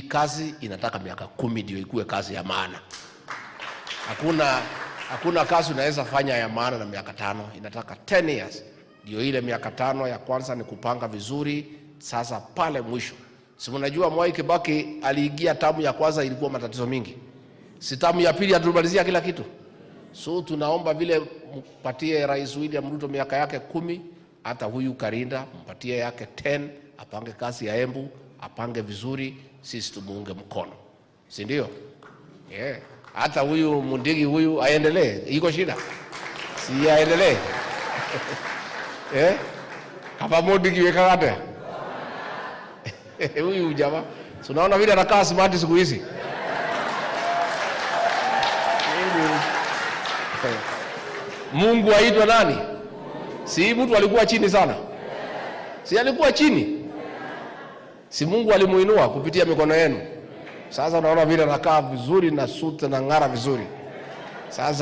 Kazi inataka miaka 10 ndio ikuwe kazi ya maana. Hakuna kazi unaweza fanya ya maana na miaka 5, inataka 10 years. Ndio ile miaka 5 ya kwanza ni kupanga vizuri. Sasa pale mwisho, si mnajua Mwai Kibaki aliingia tamu ya kwanza ilikuwa matatizo mingi, si tamu ya pili atumalizia kila kitu. So tunaomba vile mpatie Rais William Ruto miaka yake 10, hata huyu Karinda mpatie yake 10, apange kazi ya Embu, apange vizuri, sisi tumuunge mkono, si ndio? Yeah. Hata huyu Mundigi huyu aendelee, iko shida? Si aendelee? Eh? Kama Mundigi wekagate huyu jamaa, si unaona vile anakaa smart siku hizi. Mungu aitwa nani? Si mtu alikuwa chini sana? Si alikuwa chini? Si Mungu alimuinua kupitia mikono yenu? Sasa unaona vile anakaa vizuri na suti na ng'ara vizuri. Sasa